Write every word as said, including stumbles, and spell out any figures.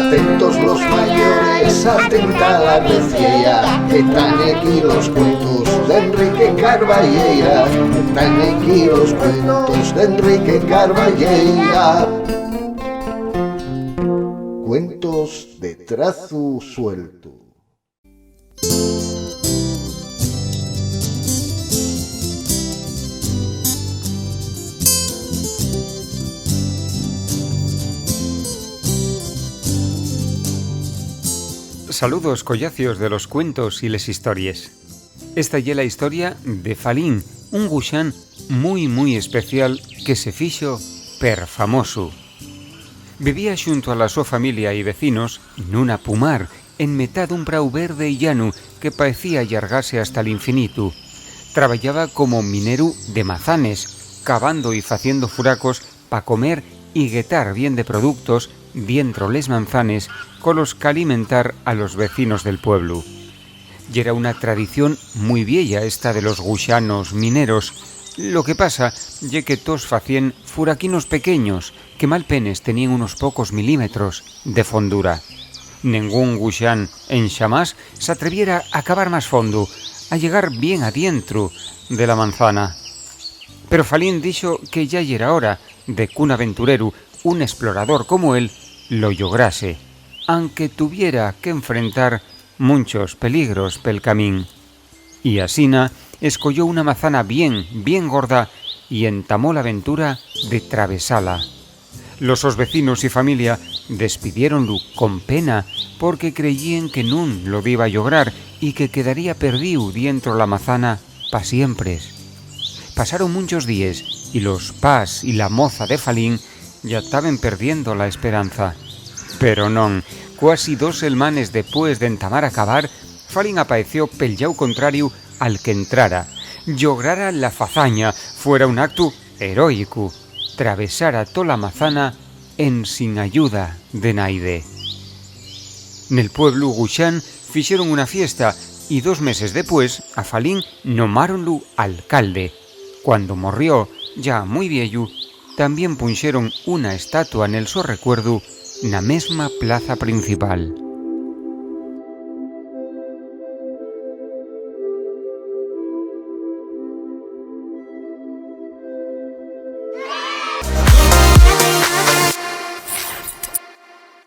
Atentos los mayores, atenta la veciña, que tán aquí los cuentos d'Enrique Carballeira, que tán aquí los cuentos d'Enrique Carballeira. Cuentos de trazu sueltu. Saludos, collacios de los cuentos y les histories. Esta ye la historia de Falín, un guxán mui, mui especial que se fixo perfamosu. Vivía xunto a la so familia y vecinos nuna pumar, en metá d'un prau verde y llanu que paecía allargase hasta l'infinitu. Trabayaba como mineru de mazanes, cavando y faciendo furacos pa comer y guetar bien de productos dientro les manzanes, colos qu'alimentar a los vecinos del pueblu. Yera una tradición mui vieya esta de los guxanos mineros. Lo que pasa ye que toos facíen furaquinos pequeños, que malpenes teníen unos pocos milímetros de fondura. Nengún guxán enxamás s'atreviera a cavar más fondo, a llegar bien adientru de la manzana. Pero Falín dixo que ya yera hora de qu'un aventureru, un esplorador como él, lo llograse, anque tuviera qu'enfrentar munchos peligros pel camín. Y asina escoyó una mazana bien, bien gorda y entamó l'aventura de travesala. Los sos vecinos y familia despidiéronlu con pena, porque creyíen que nun lo diba llograr y que quedaría perdíu dientro la mazana pa siempres. Pasaron munchos díes y los pas y la moza de Falín ya taben perdiendo la esperanza. Pero non, cuasi dos selmanes depués d'entamar a cavar, Falín apaeció pel llau contrariu al qu'entrara. Llograra la fazaña, fuera un actu heroicu, travesara tola mazana ensin ayuda de naide. Nel pueblu guxán fixeron una fiesta y dos meses depués a Falín nomáronlu alcalde. Cuando morrió, ya mui vieyu, tamién punxeron una estatua nel so recuerdu na mesma plaza principal.